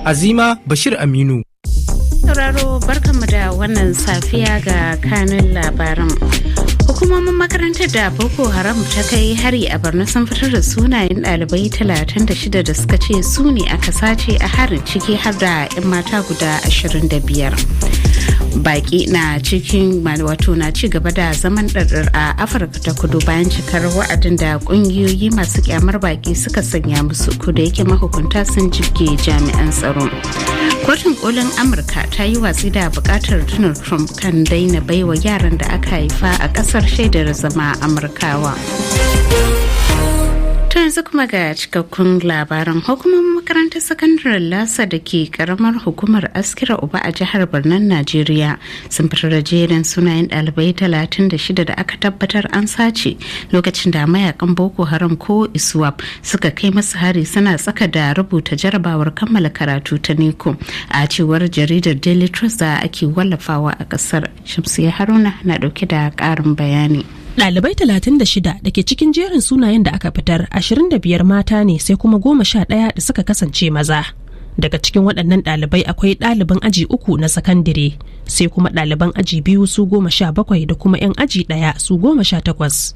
Azima Bashir Aminu. Sauraro, barkanmu da wannan safiya, ga kanun labaran. Hukumomin makarantar da Boko Haram ta kai hari a Borno sun fitar da sunayen ɗalibai 36 da suka ce su ne aka sace a harin, ciki har da 'yan mata guda 25. Baki na cikin, wato na ci gaba da zaman ɗarɗar a Afirka ta Kudu bayan cikar wa'adin da ƙungiyoyi masu kyamar baki suka sanya musu, kuda yake mahukunta sun jibge jami'an tsaro. Kotun Kolin Amurka ta yi watsi da bukatar Donald Trump kan daina baiwa yaran da aka haifa a kasar shaidar zama Amurkawa. To, yanzu kuma ga cikakkun labaran. Hukumar makarantar sakandaren Lasa da ke karamar hukumar Askira Uba a jihar Barnan Najeriya sun fitar da jerin sunayen ɗalibai 36 da aka tabbatar an sace lokacin da mayakan Boko Haram ko ISWAP suka kai masu hari suna tsaka da rubuta jarabawar kammala karatu ta NECO, a cewar jaridar Daily Trust da ake wallafawa a kasar. Shamsiyya Haruna na dauke da ƙarin bayani. Ɗalibai 36 da ke cikin jerin sunayen da aka fitar, 25 mata ne, sai kuma 11 da suka kasance maza. Daga cikin waɗannan ɗalibai akwai ɗaliban aji uku na sakandire, sai kuma ɗaliban aji biyu su 17 da kuma 'yan aji ɗaya su 18.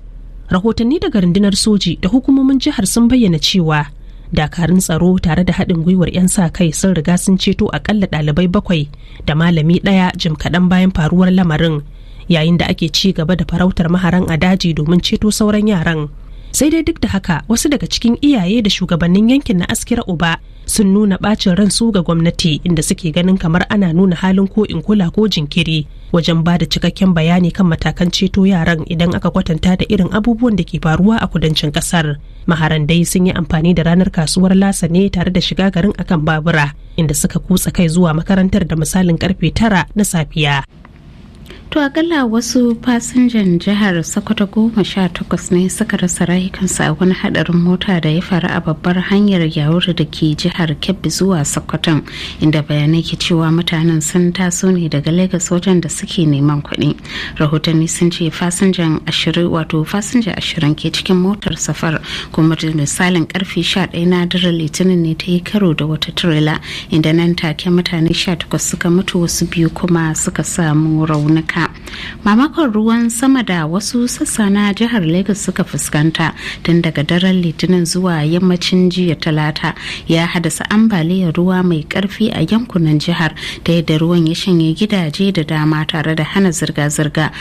Rahotanni daga rundunar soji da hukumomin jihar sun bayyana cewa dakarun tsaro tare da haɗin gwiwar 'yan sa kai sun riga sun ceto akalla ɗalibai bakwai da malami ɗaya jim kaɗan bayan faruwar lamarin, yayin da ake ci gaba da farautar maharan a daji domin ceto sauran yaran. Sai dai duk da haka, wasu daga cikin iyaye da shugabannin yankin na Askira Uba sun nuna bacin ransu ga gwamnati, inda suke ganin kamar ana nuna halin ko in kula ko jinkiri wajen ba da cikakken bayani kan matakan ceto yaran, idan aka kwatanta da irin abubuwan da ke faruwa a kudancin kasar. Maharan dai sun yi amfani da ranar kasuwar Lasa ne tare da shiga garin akan babura, inda suka kutsa kai zuwa makarantar da misalin karfe 9 na safiya. To, akalla wasu fasinjan jihar Sokoto 18 ne suka rasa rayukansu a wani hadarin mota da ya faru a babbar hanyar Yawuri da ke jihar Kebbi zuwa Sokoton, inda bayanai ke cewa mutanen sun taso ne daga Lagos wajen da suke neman kuɗi. Rahotanni sun ce fasinjan 20, wato fasinja 20 ke cikin motar safar, kuma da misalin karfe 11 na daren Litinin ne ta yi karo da wata tirela, inda nan take mutane 18 suka mutu, wasu biyu kuma suka samu raunuka. Mamakon ruwan sama da wasu sassa na jihar Lagos suka fuskanta tun daga daren Litinin zuwa yammacin jiya Talata ya haddasa ambaliyar ruwa mai karfi a yankunan jihar, ta yadda ruwan ya shanye gidaje da dama tare da hana zirga-zirga,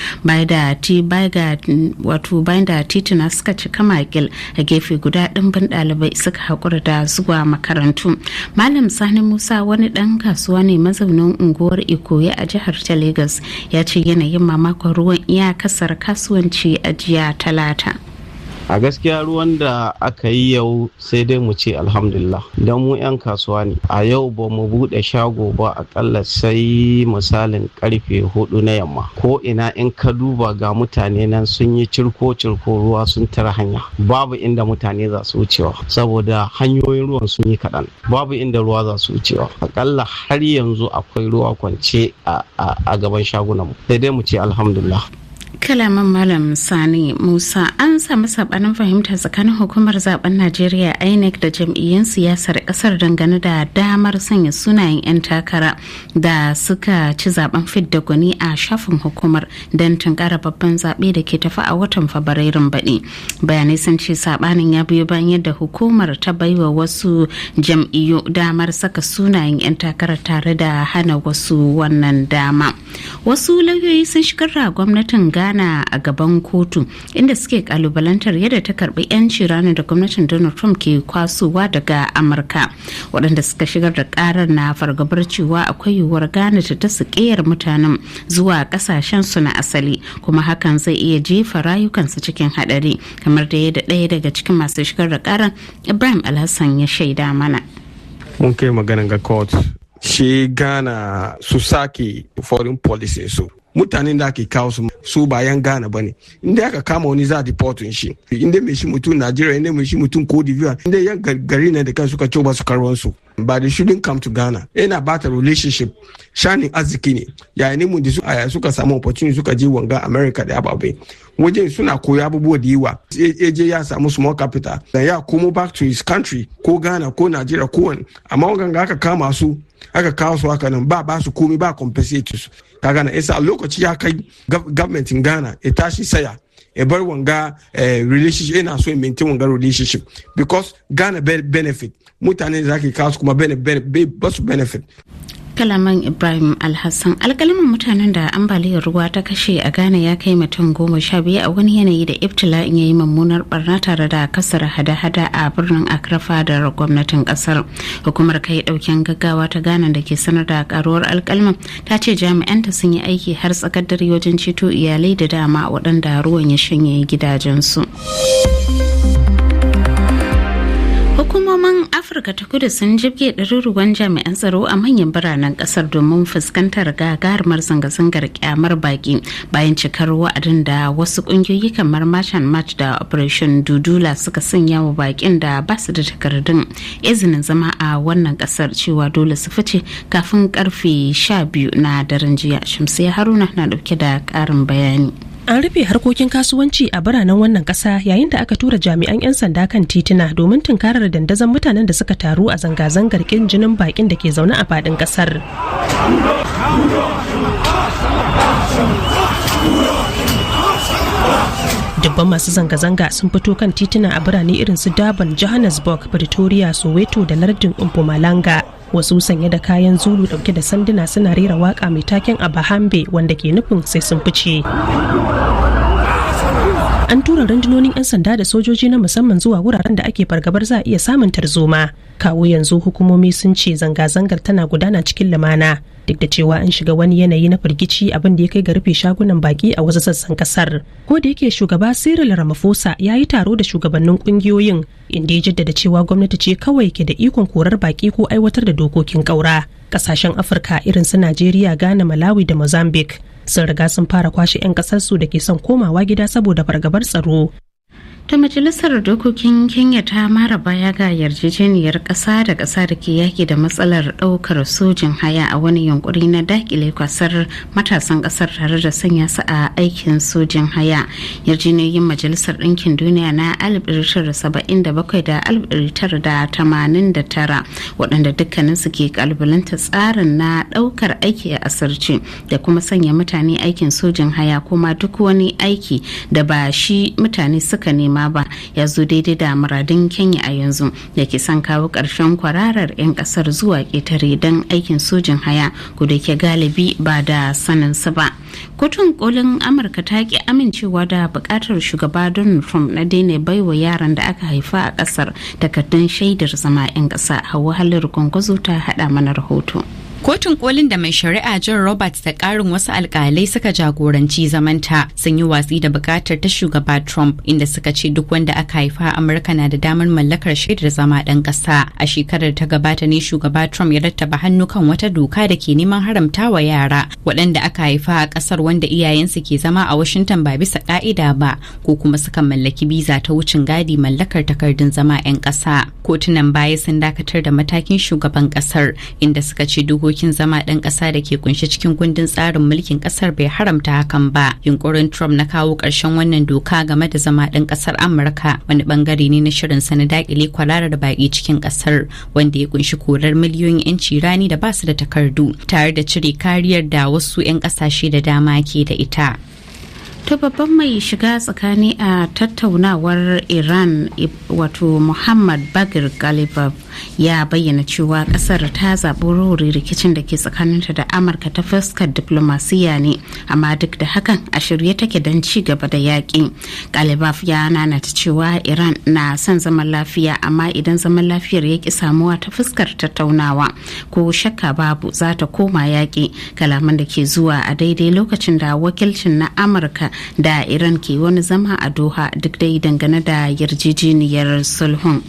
wato bayan da tituna suka cika makil. A gefe guda, ɗimbin ɗalibai suka haƙura da zuwa makarantu. Malam Sani Musa wani ɗan kasuwa ne mazaunin unguwar Ikoyi a jihar ta Lagos, ya ce yanayin mamakon ruwan iya kasar kasuwanci a jiya Talata. A gaskiya, ruwan da aka yi yau sai dai mu ce alhamdulillah, don mu 'yan kasuwa ne. A yau ba mu bude shago ba akalla sai misalin karfe 4 na yamma. Ko ina in ka duba, ga mutane nan sun yi cirko cirko, ruwa sun tara hanya, babu inda mutane za su wucewa saboda hanyoyin ruwan sun yi kaɗan, babu inda ruwa za su wucewa. Akalla har yanzu akwai ruwa kwance a gaban shagunan mu, sai dai mu ce alhamdulillah. Kalaman Malam Sani Musa. An samu sabanin fahimta tsakanin Hukumar Zaben Najeriya INEC da jam'iyyun siyasar kasar dangane da damar sanya sunayen 'yan takara da suka ci zaben fidda gwani a shafin hukumar don tunkara babban zaɓe da ke tafi a watan Fabrairun baɗi. Bayanai sun ce sabanin ya biyo bayan yadda hukumar ta baiwa wasu jam'iyyu damar saka sunayen 'yan takara tare da hana wasu wannan dama. Wasu lauyoyi sun shigar da gwamnatin Ghana a gaban kotu, inda suke kalubalantar yadda ta karbi 'yanci ranar da gwamnatin Donald Trump ke kwasowa daga Amurka. Waɗanda suka shigar da karar na fargabar cewa akwai yiwuwar Ghana ta tasa ƙeyar mutanen zuwa ƙasashen su na asali, kuma hakan zai iya jefa rayukansu cikin haɗari, kamar da yadda ɗaya daga cikin masu shigar da karar, Ibrahim Alhassan, ya shaida mana. Mun kai maganan ga court, shi Ghana su sake foreign policy su. Mutanen da ake kawo su, su ba yan Ghana ba ne. Inda aka kama wani, za a deport shi. Inda mai shi mutum Nigeria, inda mai shi mutum Cote d'Ivoire, inda yan gari ne da kan suka ce ba su karwan su. But they shouldn't come to Ghana. Yana bata relationship shanin arziki ne. Yayin mu da suka samu opportunity suka je wanga America da ababe. Wajen suna koya abubuwa da yawa. Ya je ya samu small capital. Da ya komo back to his country ko Ghana ko Nigeria ko wani. Amma wanga aka kama su, aka kawo su haka nan, ba ba su komai, ba compensate su. Ka gana isa lokaci ya kai government in Ghana ya tashi saya ya bar wanga relationship. Ina so maintain wanga relationship because Ghana benefit, mutane da zaki kawo su kuma ba su benefit. Kalaman Ibrahim Alhassan. Alkalamin mutanen da ambaliyar ruwa ta kashe a Ghana ya kai mutum 15 a wani yanayi da ibtila'in ya yi mummunar barna tare da kasar hada-hada a birnin Accra, fadar gwamnatin kasar. Hukumar kai daukin gaggawa ta Ghana da ke sanar da karuwar alkalman ta ce jami'anta sun yi aiki har tsakar dare wajen ceto iyalai da dama waɗanda ruwan ya shanye gidajensu. Hukumomin Afirka ta Kudu sun jibge ɗaruruwan jami'an tsaro a manyan biranen ƙasar domin fuskantar gagarumar zanga-zangar kyamar baki bayan cikar wa'adin da wasu ƙungiyoyi kamar March and March da Operation Dudula suka sanya wa bakin da ba su da takardun izinin zama a wannan ƙasar cewa dole su fice kafin karfe 12 na daren jiya. Shamsiya Haruna na ɗauke da ƙarin bayani. An rufe harkokin kasuwanci a biranen wannan kasa yayin da aka tura jami'an 'yan sanda kan tituna domin tunkarar dandazon mutanen da suka taru a zanga-zangar kin jinin bakin da ke zaune a faɗin kasar. Dubban masu zanga-zanga sun fito kan tituna a birane irin su Durban, Johannesburg, Pretoria, Soweto da lardin Mpumalanga. Wasu sanye da kayan Zulu, dauke da sanduna, suna rera waka mai taken "Abahambe", wanda ke nufin sai sun fice. An tura rundunonin 'yan sanda da sojoji na musamman zuwa wuraren da ake fargabar za a iya samun tarzoma. Kawo yanzu hukumomi sun ce zanga-zangar tana gudana cikin lumana, duk da cewa an shiga wani yanayi na firgici, abin da ya kai ga rufe shagunan baki a wasu sassan kasar. Ko da yake shugaba Cyril Ramaphosa ya yi taro da shugabannin kungiyoyin, inda ya jaddada cewa gwamnati ce kawai ke da ikon korar baki ko aiwatar da dokokin kaura. Kasashen Afirka irin su Najeriya, Ghana, Malawi da Mozambique sun riga sun fara kwashe 'yan kasarsu da ke son komawa gida saboda fargabar tsaro. Ta Majalisar Dokokin Kenya ta mara baya ga yarjejeniyar ƙasa da ƙasa da ke yaki da matsalar ɗaukar sojin haya a wani yunkuri na dakile kwasar matasan ƙasar tare da sanya su a aikin sojin haya. Yarjejeniyoyin Majalisar Ɗinkin Duniya na 1977 da 1989, waɗanda dukkanin su ke kalubalanta tsarin na ɗaukar aiki a asirce da kuma sanya mutane aikin sojin haya kuma duk wani aiki da ba shi mutane suka nema ba, ya zo daidai da muradun Kenya a yanzu da ke son kawo ƙarshen kwararar 'yan ƙasar zuwa ƙetare don aikin sojin haya, da ke galibi ba da sanin su ba. Kotun Kolin Amurka ta ki amincewa da buƙatar shugaba Donald Trump na daina baiwa yaran da aka haifa a ƙasar takardun shaidar zama 'yan ƙasa. Hawa Halin Gwangwazo ta haɗa mana rahoto. Kotun Kolin da mai shari'a John Roberts da ƙarin wasu alkalai suka jagoranci zamanta sun yi watsi da bukatar ta shugaba Trump, inda suka ce duk wanda aka haifa a Amurka na da damar mallakar shaidar zama ɗan ƙasa. A shekarar ta gabata ne shugaba Trump ya rattaba hannu kan wata doka da ke neman haramta wa yara waɗanda aka haifa a ƙasar wanda iyayensu ke zama a Washington ba bisa ƙa'ida ba ko kuma suka mallaki biza ta wucin gadi mallakar takardun zama 'yan ƙasa. Kotunan baya sun dakatar da matakin shugaban ƙasar, inda suka ce dokokin zama ɗan ƙasa da ke kunshe cikin kundin tsarin mulkin ƙasar bai haramta hakan ba. Yunkurin Trump na kawo ƙarshen wannan doka game da zama ɗan ƙasar Amurka wani bangare ne na shirin sa na dakile kwararar baƙi cikin ƙasar, wanda ya kunshi korar miliyoyin 'yanci rani da basu da takardu tare da cire kariyar da wasu 'yan ƙasashe da dama ke da ita. Ta babban mai shiga tsakani a tattaunawar Iran, wato Muhammad Bagir Galibov, ya bayyana cewa kasar ta zaɓi rori rikicin da ke tsakaninta da Amurka ta fuskar diplomasiya ne, amma duk da hakan a shirye take don ci gaba da yaƙi. Galibov ya nanata cewa Iran na son zaman lafiya, amma idan zaman lafiyar ya ki samuwa ta fuskar tattaunawa, ko shakka babu za ta koma yaƙi. Kalaman da ke zuwa a daidai lokacin da wakilcin na Amurka da Iran ke wani zama a Doha, duk dai dangane da yarjejeniyar sulhun.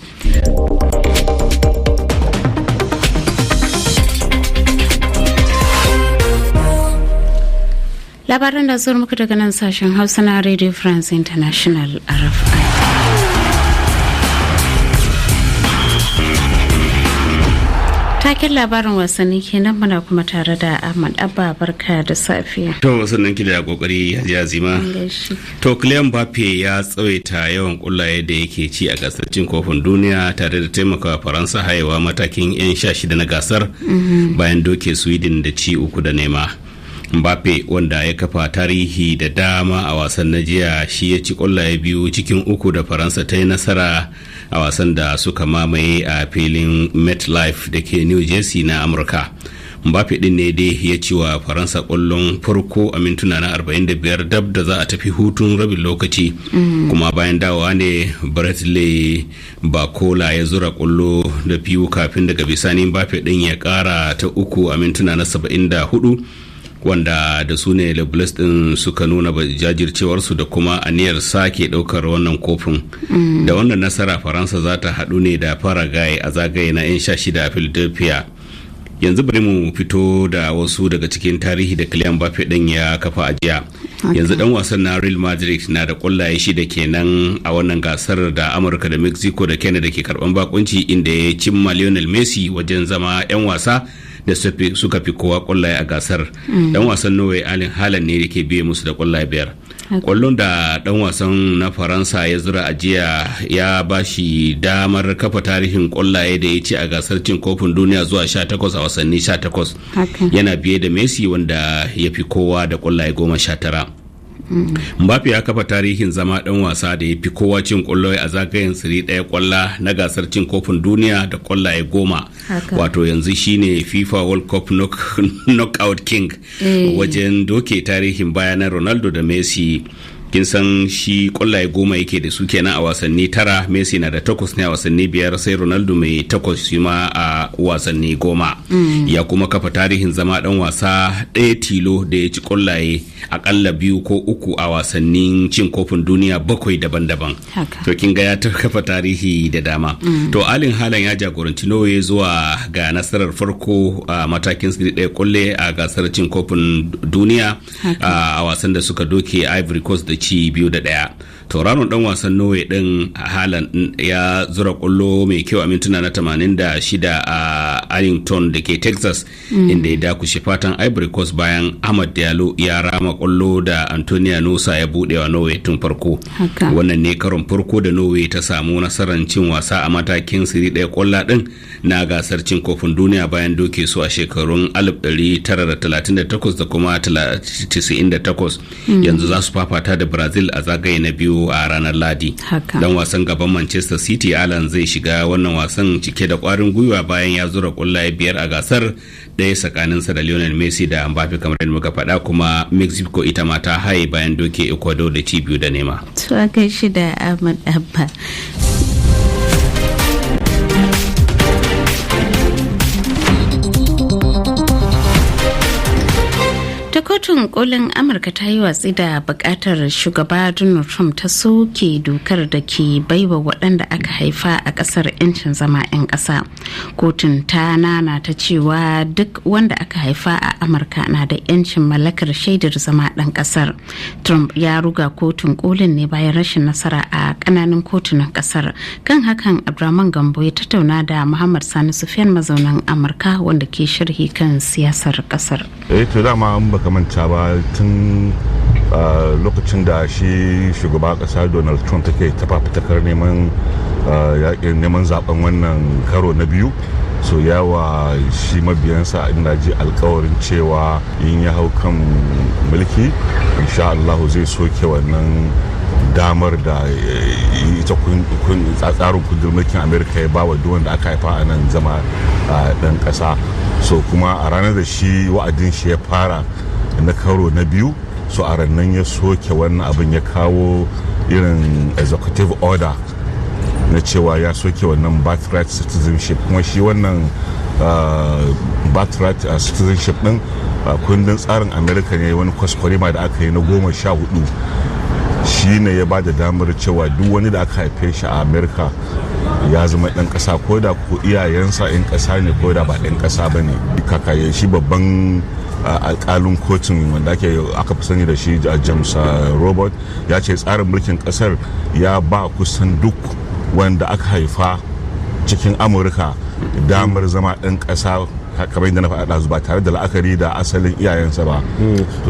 Labaran da zuwa muku daga nan sashen Hausa na Radio France International, RFI. Taken labarin wasanni kenan, muna kuma tare da Ahmad Abba, barka da safiya. To sannan ki da kokari, Hajiya Zima. To Kylian Mbappe ya tsawaita yawan kullaye da yake ci a gasar cin kofin duniya tare da taimakawa Faransa hayewa matakin 'yan 16 na gasar bayan doke Sweden da ci 3-0. Mbappe, wanda ya kafa tarihi da dama a wasan na jiya, shi ya ci kwallaye biyu cikin uku da Faransa ta yi nasara a wasan da suka mamaye a filin MetLife da ke New Jersey na Amurka. Mbappe din ne dai ya ci wa Faransa kwallon farko a mintuna na 45, dab da za a tafi hutun rabin lokaci. Kuma bayan dawowa ne Bradley Barcola ya zura kwallo da biyu kafin daga bisani Mbappe din ya kara ta uku a mintuna na 74, wanda da su ne Les din suka nuna jajircewarsu da kuma aniyar sake daukar wannan kofin. Da wannan nasara, Faransa za ta haɗu ne da Paraguay a zagaye na 'yan 16 a Philadelphia. Yanzu bari mu fito da wasu daga cikin tarihi da Kylian Mbappe din ya kafa a jiya. Yanzu dan wasan na Real Madrid na da kwallaye shida kenan a wannan gasar da Amurka da Mexico da Canada ke karban bakunci, inda ya cimma Lionel Messi wajen zama 'yan wasa da suka fi kowa kwallaye a gasar. Dan wasan Norway Erling Haaland ne da ke biye musu da kwallaye biyar. Kwallon da dan wasan na Faransa ya zura a jiya ya ba shi damar kafa tarihin kwallaye da ya ci a gasar cin kofin duniya zuwa 18 a wasanni 18. Yana biye da Messi, wanda ya fi kowa da kwallaye 19. Mbappe ya kafa tarihin zama dan wasa da ya fi kowa cin kwallo a zagayen siri daya kwalla na gasar cin kofin duniya da kwallaye 10. Wato yanzu shine FIFA World Cup Knockout King wajen doke tarihin baya na Ronaldo da Messi. Kin san shi kwallaye 10 yake da su kenan a wasanni tara. Messi na da takwas ne a wasanni biyar, sai Ronaldo mai takwas shi ma a wasanni 10. Ya kuma kafa tarihin zama dan wasa ɗaya tilo da ya ci kwallaye akalla biyu ko uku a wasannin cin kofin duniya bakwai daban-daban. To kin ga ya kafa tarihi da dama. To Erling Haaland ya jagoranci Norway zuwa ga nasarar farko a matakin ɗaya kulle a gasar cin kofin duniya a wasan da suka doke Ivory Coast da ci 2-1. Tauraron dan wasan Norway din Haaland ya zura kwallo mai kyau a mintuna na 86 a Arlington da ke Texas, inda ya dakushe fatan Ivory Coast bayan Amad Diallo ya rama kwallo da Antonio Nusa ya bude wa Norway tun farko. Wannan ne karon farko da Norway ta samu nasarar cin wasa a matakin siri ɗaya kwalla din na gasar cin kofin duniya bayan doke su a shekarun 1938 da kuma 98. Yanzu za su fafata da Brazil a zagaye na biyu a ranar Ladi. Dan wasan gaban Manchester City Haaland zai shiga wannan wasan cike da kwarin gwiwa bayan ya zura kwallaye biyar a gasar, ɗaya tsakaninsa da Lionel Messi da Mbappe, kamar yadda muka faɗa. Kuma Mexico ita ma ta haye bayan doke Ecuador da ci 2-0. To a gaishe da Ahmad Abba. Ta Kotun Kolin Amurka ta yi watsi da bukatar shugaba Donald Trump ta soke dokar da ke baiwa waɗanda aka haifa a ƙasar 'yancin zama 'yan ƙasa. Kotun ta nana ta cewa duk wanda aka haifa a Amurka na da 'yancin mallakar shaidar zama ɗan ƙasar. Trump ya ruga Kotun Kolin ne bayan rashin nasara a ƙananan kotunan ƙasar. Kan hakan, Abdulrahman Gambo ya tattauna da Muhammad Sani Sufyan, mazaunan Amurka wanda ke sharhi kan siyasar ƙasar. Eh, to dama in baka manta ba, tun lokacin da shi shugaba kasa Donald Trump take tafafitakar neman yakin neman zaben wannan karo na biyu, so yawa shi mabiyansa ina ji alkawarin cewa in ya hau kan mulki, insha Allah zai soke wannan damar da ita tsarin kundin mulkin Amerika ya ba wa duk wanda aka haifa a nan zama dan kasa. So kuma a ranar da shi wa'adin shi ya fara na karo na biyu, so a rannan ya soke wannan abin, ya kawo irin executive order na cewa ya soke wannan birthright citizenship. Kuma shi wannan birthright citizenship din, kundin tsarin America ne, wani kwaskwarima da aka yi na 14, shi ne ya ba da damar cewa duk wani da aka haife shi a America ya zama ɗan ƙasa, ko da ko iyayensa 'yan ƙasa ne ko da ba ɗan ƙasa ba ne. Kakaye shi babban alƙalin kotun wanda aka fi sani da shi James Robert ya ce tsarin mulkin ƙasar ya ba kusan duk wanda aka haifa cikin Amurka damar zama ɗan ƙasa, kamar yadda na faɗa, ba tare da la'akari da asalin iyayensa ba.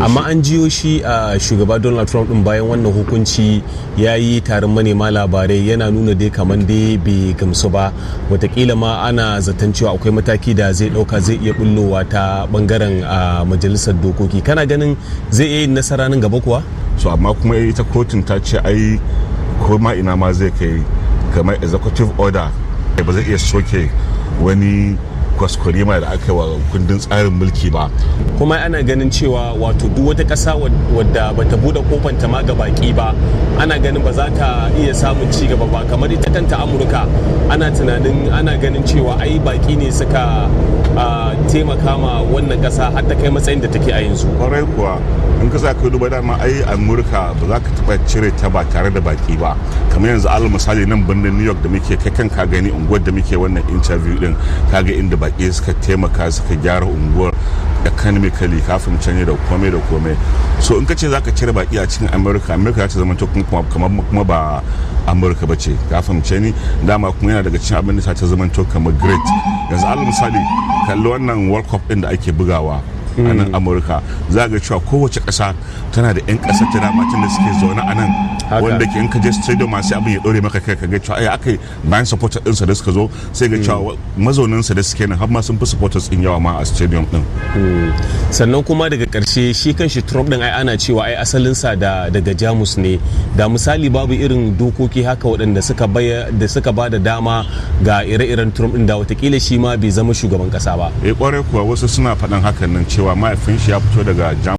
Amma an jiyo shi a shugaba Donald Trump din bayan wannan hukunci ya yi taron manema labarai, yana nuna dai kamar dai bai gamsu ba. Watakila ma ana zaton cewa akwai mataki da zai ɗauka, zai iya bullowa ta bangaren majalisar dokoki. Kana ganin zai iya yin nasara nan gaba kuwa? So amma kuma ita kotun ta ce ai ko ma ina ma zai kai, kamar executive order ba zai iya soke wani kwaskwarima da aka yi wa kundin tsarin mulki ba. Kuma ana ganin cewa wato duk wata ƙasa wadda bata bude kofanta ma ga baki ba, ana ganin ba za ta iya samun ci gaba ba. Kamar ita kanta Amurka, ana tunanin, ana ganin cewa ai baki ne suka taimaka ma wannan ƙasa har ta kai matsayin da take a yanzu. Kwarai kuwa, in ka ka duba dama ai Amurka ba za ka taɓa cire ta ba tare da baki ba. Kamar yanzu alal misali nan birnin New York da muke, kai kan ka gani unguwar da muke wannan interview din, kaga inda baki suka taimaka suka gyara unguwar economically kafin canje da komai da komai. So in ka ce zaka cire baki a cikin Amurka, Amurka za ta zama kuma kamar kuma ba Amurka ba ce, kafin ni dama kuma yana daga cikin abin da ta zama to kamar great. Yanzu alal misali kalli wannan World Cup din da ake bugawa a nan Amurka, za ga cewa kowace ƙasa tana da 'yan ƙasar ta dama da suke zaune a nan, wanda ke in ka je stadium ma sai abin ya ɗore maka kai, ka ga cewa ai aka bayan supporter ɗinsa da suka zo, sai ga cewa mazauninsa da suke nan har ma sun fi supporters ɗin yawa ma a stadium ɗin. Sannan kuma daga ƙarshe shi kanshi Trump ɗin ai ana cewa ai asalinsa da daga Jamus ne. Da misali babu irin dokoki haka waɗanda suka da suka ba da dama ga ire-iren Trump ɗin, da watakila shi ma bai zama shugaban ƙasa ba. Eh, kwarai kuwa, wasu suna faɗan hakan nan cewa mahaifin shi ya fito daga Jamus.